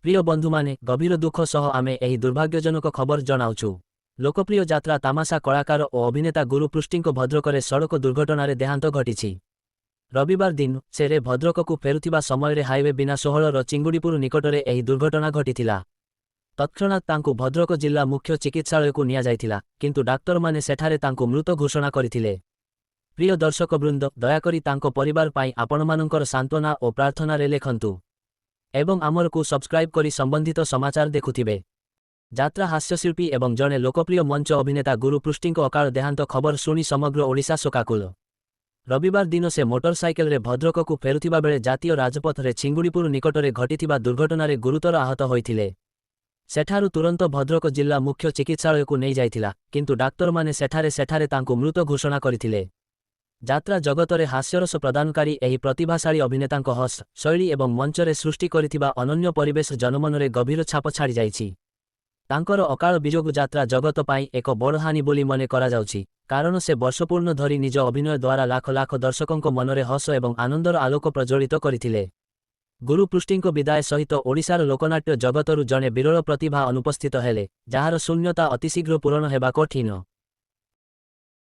ପ୍ରିୟ ବନ୍ଧୁମାନେ, ଗଭୀର ଦୁଃଖ ସହ ଆମେ ଏହି ଦୁର୍ଭାଗ୍ୟଜନକ ଖବର ଜଣାଉଛୁ। ଲୋକପ୍ରିୟ ଯାତ୍ରା ତାମାସା କଳାକାର ଓ ଅଭିନେତା ଗୁରୁ ପୃଷ୍ଟିଙ୍କ ଭଦ୍ରକରେ ସଡ଼କ ଦୁର୍ଘଟଣାରେ ଦେହାନ୍ତ ଘଟିଛି। ରବିବାର ଦିନ ସେ ରେ ଭଦ୍ରକକୁ ଫେରୁଥିବା ସମୟରେ ହାଇୱେ ବିନା 16ର ଚିଙ୍ଗୁଡ଼ିପୁର ନିକଟରେ ଏହି ଦୁର୍ଘଟଣା ଘଟିଥିଲା। ତତ୍କ୍ଷଣାତ୍ ତାଙ୍କୁ ଭଦ୍ରକ ଜିଲ୍ଲା ମୁଖ୍ୟ ଚିକିତ୍ସାଳୟକୁ ନିଆଯାଇଥିଲା, କିନ୍ତୁ ଡାକ୍ତରମାନେ ସେଠାରେ ତାଙ୍କୁ ମୃତ ଘୋଷଣା କରିଥିଲେ। ପ୍ରିୟ ଦର୍ଶକବୃନ୍ଦ, ଦୟାକରି ତାଙ୍କ ପରିବାର ପାଇଁ ଆପଣମାନଙ୍କର ସାନ୍ତ୍ୱନା ଓ ପ୍ରାର୍ଥନାରେ ଲେଖନ୍ତୁ ଏବଂ ଆମରକୁ ସବସ୍କ୍ରାଇବ୍ କରି ସମ୍ବନ୍ଧିତ ସମାଚାର ଦେଖୁଥିବେ। ଯାତ୍ରା ହାସ୍ୟଶିଳ୍ପୀ ଏବଂ ଜଣେ ଲୋକପ୍ରିୟ ମଞ୍ଚ ଅଭିନେତା ଗୁରୁ ପୃଷ୍ଟିଙ୍କ ଅକାଳ ଦେହାନ୍ତ ଖବର ଶୁଣି ସମଗ୍ର ଓଡ଼ିଶା ଶୋକାକୁଳ। ରବିବାର ଦିନ ସେ ମୋଟରସାଇକେଲରେ ଭଦ୍ରକକୁ ଫେରୁଥିବା ବେଳେ ଜାତୀୟ ରାଜପଥରେ ଚିଙ୍ଗୁଡ଼ିପୁର ନିକଟରେ ଘଟିଥିବା ଦୁର୍ଘଟଣାରେ ଗୁରୁତର ଆହତ ହୋଇଥିଲେ। ସେଠାରୁ ତୁରନ୍ତ ଭଦ୍ରକ ଜିଲ୍ଲା ମୁଖ୍ୟ ଚିକିତ୍ସାଳୟକୁ ନେଇଯାଇଥିଲା, କିନ୍ତୁ ଡାକ୍ତରମାନେ ସେଠାରେ ତାଙ୍କୁ ମୃତ ଘୋଷଣା କରିଥିଲେ। ଯାତ୍ରା ଜଗତରେ ହାସ୍ୟରସ ପ୍ରଦାନକାରୀ ଏହି ପ୍ରତିଭାଶାଳୀ ଅଭିନେତାଙ୍କ ହସ ଶୈଳୀ ଏବଂ ମଞ୍ଚରେ ସୃଷ୍ଟି କରିଥିବା ଅନନ୍ୟ ପରିବେଶ ଜନମନରେ ଗଭୀର ଛାପ ଛାଡ଼ିଯାଇଛି। ତାଙ୍କର ଅକାଳ ବିଯୋଗ ଯାତ୍ରା ଜଗତ ପାଇଁ ଏକ ବଡ଼ ହାନି ବୋଲି ମନେ କରାଯାଉଛି, କାରଣ ସେ ବର୍ଷପୂର୍ଣ୍ଣ ଧରି ନିଜ ଅଭିନୟ ଦ୍ୱାରା ଲାଖ ଲାଖ ଦର୍ଶକଙ୍କ ମନରେ ହସ ଏବଂ ଆନନ୍ଦର ଆଲୋକ ପ୍ରଜ୍ୱଳିତ କରିଥିଲେ। ଗୁରୁ ପୃଷ୍ଟିଙ୍କ ବିଦାୟ ସହିତ ଓଡ଼ିଶାର ଲୋକନାଟ୍ୟ ଜଗତରୁ ଜଣେ ବିରଳ ପ୍ରତିଭା ଅନୁପସ୍ଥିତ ହେଲେ, ଯାହାର ଶୂନ୍ୟତା ଅତିଶୀଘ୍ର ପୂରଣ ହେବା କଠିନ।